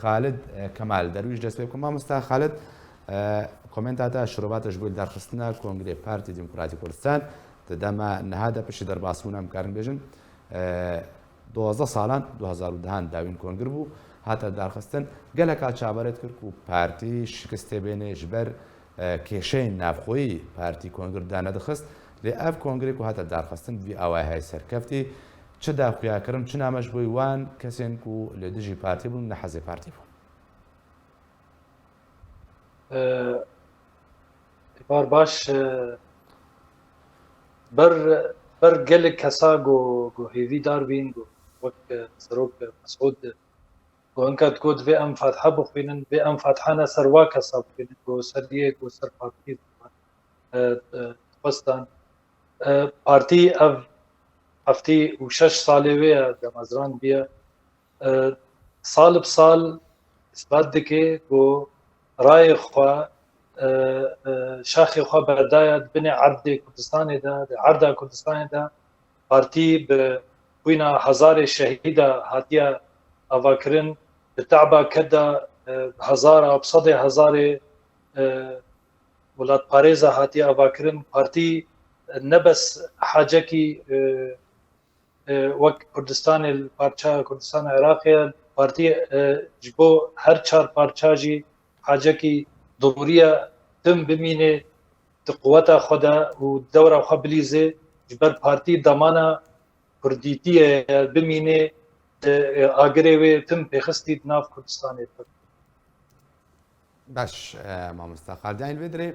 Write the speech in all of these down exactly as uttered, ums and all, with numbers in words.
Xalid, e, Kemal, derwîş dest pê bikim. Mamosta Xalid, e, komenta te şirova te ji bo li derxistina Kongrê Partî Demokratîk Kurdistan di dema niha de piştî derbasbûna, em karin bêjin, e, duwazdeh salan, du hezar û dehan dawîn kongir bû, hate derxistin. Geleka çaverê dikir ku partî şikistê bêne ji ber, e, kêşeyên navxweyî partî kongir danedixist. Lê ev kongrê ku hate derxistin bi vî awayî hay serkeftî. Çi daxuyakirin, çi name ji bo wan kesên ku li dijî partî bûn, ne hezê partî bûn? Êvar baş, e, ber, ber gelek kesa ku, ku hêvîdar bîn, ku wek, e, serok, e, Mesûd, e, ku hinka digot vê em Fatiha bixwînin, vê em Fatiha ne ser wa kesa bixwînin, ku ser yê, ku ser partî, e, e, dixwestan. E, partî ev heftî û şeş salê wê ye, demezrand bûye. E, sal bi sal îsbat dike ku rayê xwe, e, e, şaxê xwe berdaye di binê erdê Kurdistanê de, di erda Kurdistanê de partî bi xwîna hezarê şehîda hatiye avakirin, bi te'ba keda, e, hezara, bi sedê hezarê, e, welatparêza hatiye avakirin. Partî, e, ne bes hacekî, e, e, wek Kurdistanê, li parça Kurdistana Iraqê ye. Partî, e, ji bo her çar parça jî hacekî dorûriya tim bimîne di quweta xwe de û dewra xwe bilîze, ji ber partî demana kurdîtiyê bimîne, e, agirê wê tim pêxistî di nav Kurdistanê de. Baş, e, mamosta Xalid, yanî li vê dirê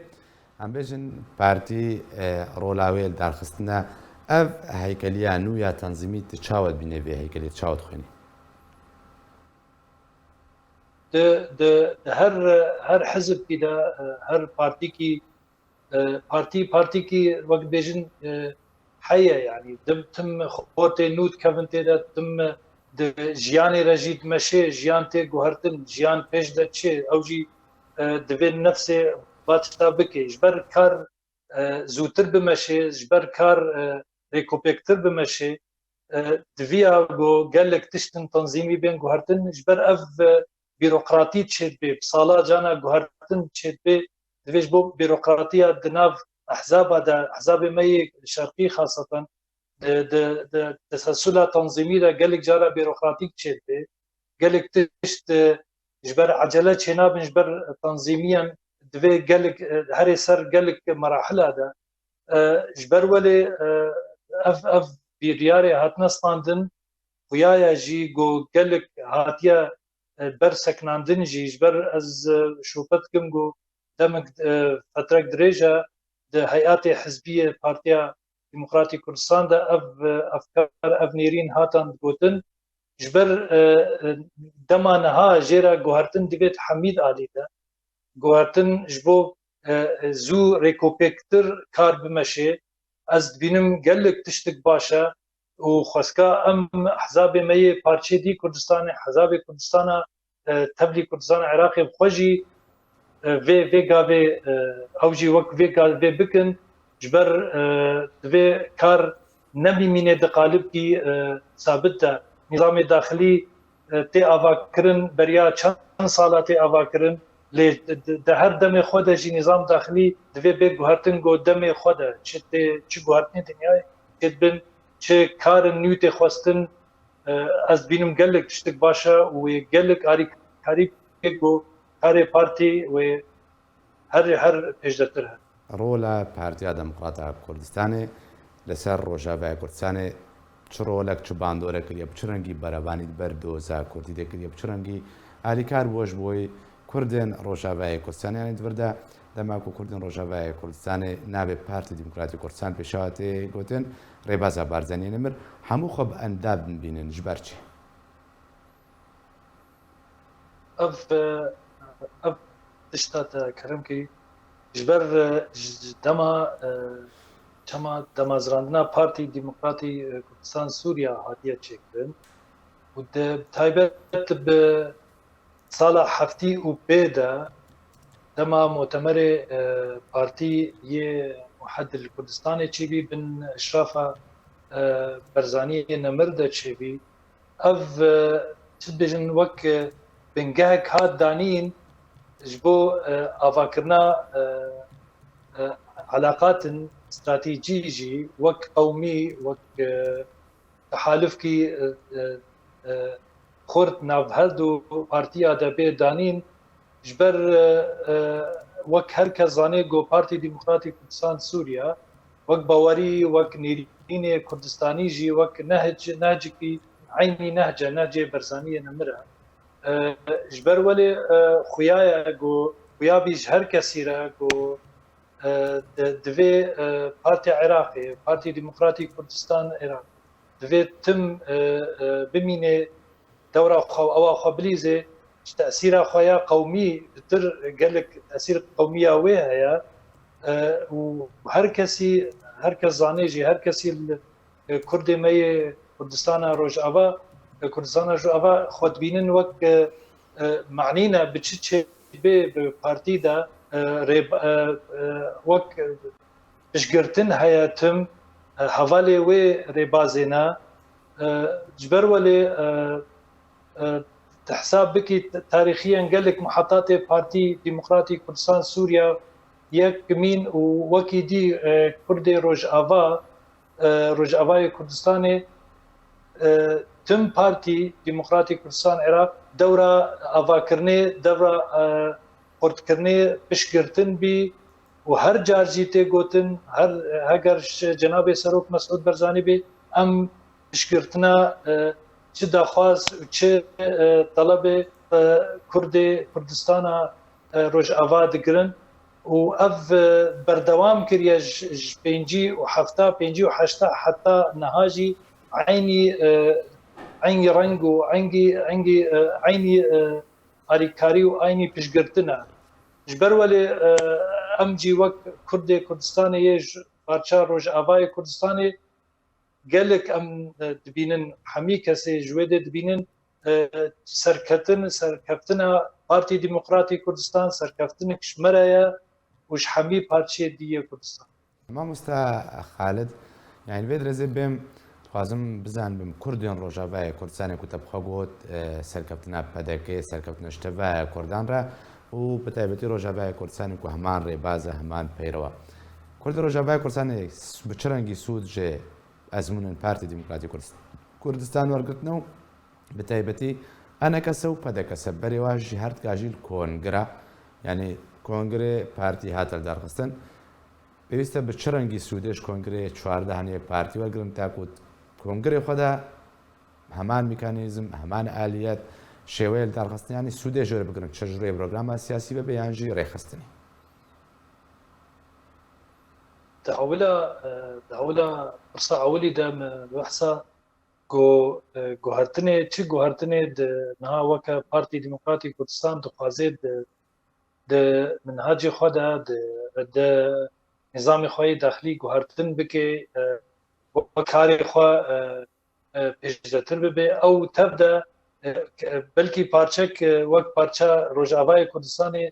em bêjin partî, e, rola wê li darxistina ev heykeliya nû ya tenzîmî, tu çawa dibînî vê heykelê, tu çawa dixwînî? Di, di, di her, her hizibkî de, e, her partîkî, e, partî, partîkî wek dibêjin, e, heye, yanî dim, tim xortê nû dikevin tê de, tim di jiyanê re jî dimeşê, jiyan tê guhertin, jiyan pêş de çê, ew jî, e, divê nefsê vaçta bike. Ji ber kar, e, zûtir bimeşê, ji ber kar, e, rêkopêktir bimeşê, e, diviya ku gelek tiştin tenzîmî bên guhertin, ji ber ev, e, bîrokratî çêdibê, bi sala cana guhertin çêdibê, divê ji bo bîrokratiya di nav ehzaba de, ehzabê me yê şerqî xaseten, di, di, di tesesula tenzîmî de gelek cara bîrokratîk çêdibê. Gelek tişt, e, ji ber ecele çênabin, ji ber tenzîmiyan divê gelek, e, herê ser gelek merahila de. E, ji ber welê, e, ev, ev biryarê hatine standin, xuya ye jî ku gelek hatiye, e, ber sekinandin jî, ji ber ez, e, şûpe dikim ku demek, e, fetrek dirêj e di heyatê hizbiyê Partiya Demokratîk Kurdistan de ev, e, efkar, ev nêrîn hatan digotin. Ji ber, e, e, dema niha jê re guhertin divê di hemî alî de. Guhertin ji bo, e, e, zû rêkopêktir kar bimeşê. Ez dibînim gelek tiştik baş e û xwestka em hezabê me yê parçeyê dî Kurdistanê, hezabê Kurdistana, e, tevlî Kurdistana Iraqê bi xwe jî, e, vê, vê gavê, e, ew jî wek vê gavê bikin, ji ber, e, divê kar nebimîne di qalibkî, e, sabit de. Nîzamê daxilî, e, tê avakirin, beriya çend sala tê avakirin, lê di, di, di her demê xwe de jî nîzam daxilî divê bê guhertin ku demê xwe de çi tê, çi guhertinê dinyayê tê dibin, çi karin nû tê xwestin, e, ez dibînim gelek tiştik baş e û wê gelek alîkarî bike ku karê partî wê her, her pêşdetir he. Rola Partiya Demokrata Kurdistanê li ser Rojavaya Kurdistanê çi rolek, çi bandorek kiriye, bi çi rengî berevanî di ber doza Kurdî de kiriye, bi çi rengî alîkar bû ji bo Kurdên Rojavayê Kurdistanê, yanî di vir de dema ku Kurdên Rojavayê Kurdistanê navê Partî Demokratîk Kurdistan pêşawa tê gotin, Rêbaza Barzanî nemir, hemû xwe bi endam dibînin, ji ber çi? Ev, ev tişta te kerem kî ji ber, ji dema, çema demazrandina Partî Demokratî Kurdistan Sûriya hatiye çêkirin û di taybet bi sala heftî û pê de dema mutemerê, e, Partî yê Muhedil Kurdistanê çêbî bin işrafa, e, Barzaniyê nemir de çêbî. Ev, e, çi dibêjin, wek, e, bingehek hat danîn ji bo, e, avakirina, e, e, eleqatin stratejî jî wek qewmî, wek, e, tehalufkî, e, e, e, xurt nav her du partiya de bê danîn, ji ber, e, e, wek her kes zanê ku Partî Demokratîk Kurdistan Sûriye, wek bawerî, wek nêrînê Kurdistanî jî, wek nehc, nehcikî eynî nehce, nehcê Berzaniyê nemir e. E, ji ber welê, e, xuya ye ku, xuya bî ji her kesî re ku, e, di-, divê, e, Partiya Iraqê, Partî Demokratîk Kurdistan Iraq, divê tim, e, e, bimînê dewra xwe û ewa xwe bilîzê, ji tesîra xwe ya qewmî, pitir gelek tesîr qewmiya wê heye, e, û her kesî, her kes zanê jî, her kesî li, e, Kurdê me yê Kurdistana Rojava, e, Kurdistana Rojava xwe dibînin wek, e, e, manî ne bi çi çê bê bi partî de, e, rê, e, e, wek, e, piştgirtin heye tim, e, hevalê wê rêbazê ne. E, ji ber welê, e, e, te hesab bikî, t-, tarîxiyen gelek muhetatê Partî Demokratîk Kurdistan Sûriye yek kimîn û wekî dî, e, Kurdê Rojava, e, Rojavayê Kurdistanê, e, tim Partî Demokratîk Kurdistan Iraq dewra avakirinê, dewra, e, xurtkirinê piştgirtin bî û her car jî tê gotin, her, heger ji cenabê Serok Mesûd Barzanî bê, em piştgirtina, e, çi daxwaz û çi, e, telebê, e, Kurdê Kurdistana, e, Rojava digirin û ev, e, berdewam kiriye ji, ji pêncî û hefta, pêncî û heşta heta niha jî eynî, e, eynî reng û eynî, eynî, e, eynî, e, alîkarî û eynî piştgirtin e. Ji ber welê, e, em jî wek Kurdê Kurdistanê yê ji parça Rojavayê Kurdistanê gelek em, e, dibînin, hemî kesê ji wê dê dibînin, e, serketin, serkeftina Partî Demokratîk Kurdistan, serkeftinek ji me re ye û ji hemî parçeyê dî yê Kurdistan. Mamosta Xalid, yani vê dirêzê bêm, dixwazim bizanibim Kurdên Rojavayê Kurdistanê ku te bi xwe got, e, serkeftina P D K, serkeftina ji tevaya Kurdan re û bi taybetî Rojavayê Kurdistanê ku heman rêbaz e, heman peyrew e. Kurdê Rojavayê Kurdistanê s-, bi çi rengî sûd ji ezmûnên Partî Demokratîk Kurdist-, Kurdistan wergirtine û bi taybetî E N K S e û P D K S e berê wa jî her dika jî li kongre, yani kongrê partî hate lidarxistin. Pêwîst e bi çi rengî sûdê ji kongreyê çardeh hanê partî wergirin, ta ku kongrê xwe de heman mekanîzm, heman aliyet, şêweyê lidarxistinê, yanî sûdê ji wê re bigirin, çi ji rê programa siyasî bibe yan jî rêxistinê. Di hewla, e, di hewla pirsa ewilî de me behsa ku, e, guhertinê, çi guhertinê di niha weke Partî Demokratîk Kurdistan dixwaze di, di minhacê xwe de, di, di nîzamê xwe yê daxilî guhertin bike, e, wek karê xwe, e, e, pêşdetir bibe. Ew tev de, e, ke-, belkî parçek, e, wek parça Rojavayê Kurdistanê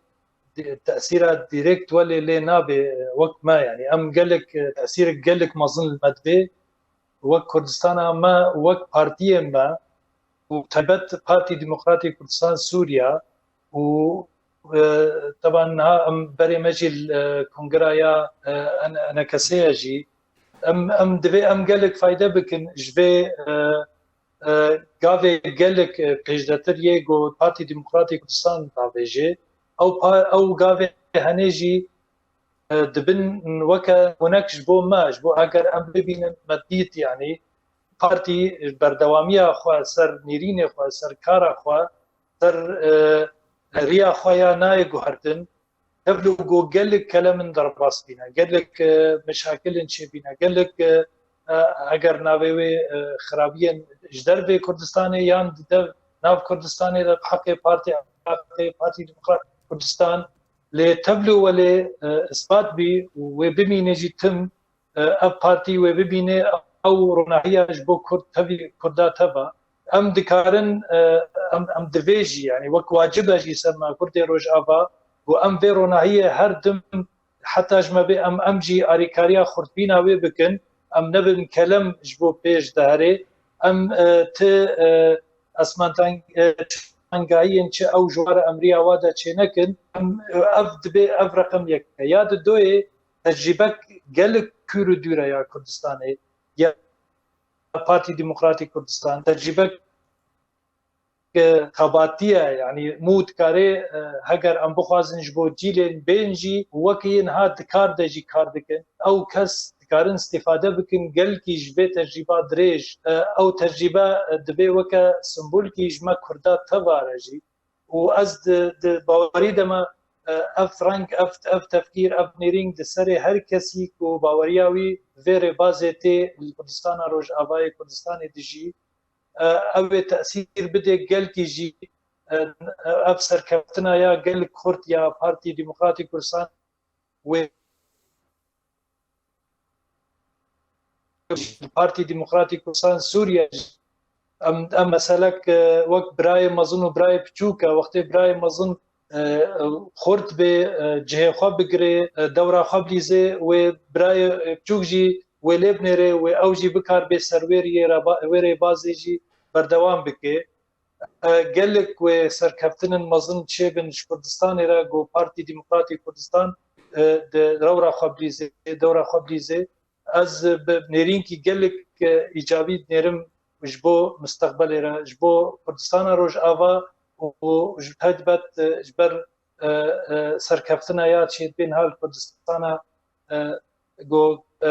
di-, tesîra direkt welê lê nabe, e, wek me, yani em gelek, e, tesîrek gelek mezin li me dibe. Wek Kurdistana me, wek partiyên me û taybet Partî Demokratîk Kurdistan Sûriye û, e, teban niha em berê me jî, e, kongraya, e, N-, N K S e jî. Em, em divê em gelek fayde bikin ji vê, e, e, gavê gelek, e, pêşdetir yê ku Partî Demokratîk Kurdistan davêje. Ew pa-, ew gavê henê jî, e, dibin weke honek ji bo me, ji bo eger em bibînin me dît, yanî partî berdewamiya xwe ser nêrînê xwe, ser kara xwe, ser, e, riya xwe ya nayê guhertin, tevlî ku gelek kelemin derbas bîne, gelek, e, meşakilin çêbîne, gelek, e, e, eger navê wê, e, xirabiyên ji dervê Kurdistanê yan di dev nav Kurdistanê de bi heqê Partî, heqê Partî Demokrat Kurdistan, lê tevlî welê, e, ispat bî û wê bimîne jî tim, e, ev partî wê bibîne, ew ronahiya ji bo Kurd tevî, Kurda teva. Em dikarin, e, em, em divê jî, yani wek wacib e jî ser me Kurdê Rojava, ku em vê ronahiyê her tim heta ji me bê em, em jî arîkariya xurtbîna wê bikin, em nebin kelem ji bo pêş de herê, em, e, ti, e, esmantan, e, pêşangahiyên çi ew ji wara emriya wa de çênekin, em, ev dibê ev reqem yek e. Ya di doyê tecrîbek gelek kûr û dûr e ya Kurdistanê, ya Partî Demokratîk Kurdistan, tecrîbek e, xebatiye, yanî mû dikarê, e, heger em bixwazin ji bo cîlên bên jî wekî yên ha di kar de jî kar dikin, ew kes dikarin îstîfade bikin, gelkî ji vê tecrîba dirêj, e, ew tecrîbe, e, dibê weke simbolkî ji me Kurda teva re jî. Û ez di, di bawerî de me, e, ev reng, ev, ev tefkîr, ev nêrîn di serê her kesî ku baweriya wî vê rêbazê tê li Kurdistana Rojavayê Kurdistanê dijî, e, ew ê tesîr bidê gelkî jî, e, ev serkeftina ya gelek xurt ya Partî Demokratîk Kurdistan wê Partî Demokratîk Kurdistan Sûriye jî. Em, em meselek, e, wek birayê mezin û birayê piçûk e, wextê birayê mezin, e, xurt bê, e, cihê xwe bigirê, e, dewra xwe bilîzê, wê birayê, e, piçûk jî wê lê binêrê, wê ew jî bikar bê ser wê riyê re ba-, wê rêbazê jî berdewam bike. E, gelek wê serkeftinên mezin çêbin ji Kurdistanê re, ku Partî Demokratîk Kurdistan, e, di rewra xwe bilîzê, dewra xwe bilîzê. Ez bi nêrînkî gelek, e, îcabî dinêrim ji bo mustaqbelê re, ji bo Kurdistana Rojava û, û ji taybet, e, ji ber, e, e, serkeftina ya çêdibên hal Kurdistana, e, ku, e,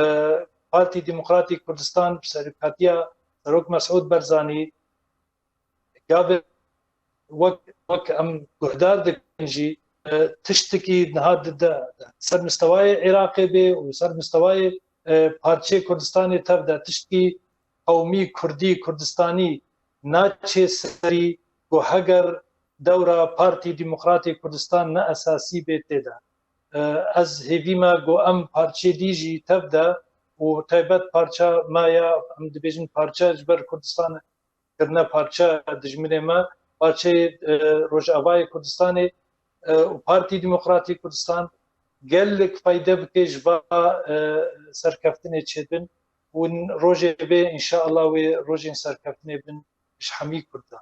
Partî Demokratîk Kurdistan bi serokatiya Serok Mesûd Barzanî, gavê wek, wek em guhdar dikin jî, e, tiştekî niha di, di, ser mistewayê Iraqê bê û ser mistewayê, e, parçeyê Kurdistanê tev de tiştekî qewmî, kurdî, kurdistanî naçê serî ku heger dewra Partî Demokratîk Kurdistan ne esasî bê tê de. E, ez hêvî me ku em parçeyê dî jî tev de û taybet parça me ya, em dibêjin parça ji ber Kurdistan kirine parçe dijminê me, parçeyê, e, Rojavayê Kurdistanê, e, û Partî Demokratîk Kurdistan gelek fayde bike ji va, e, serkeftinê çêbin û rojê bê, înşeallah wê rojên serkeftinê bin ji hemî Kurdan.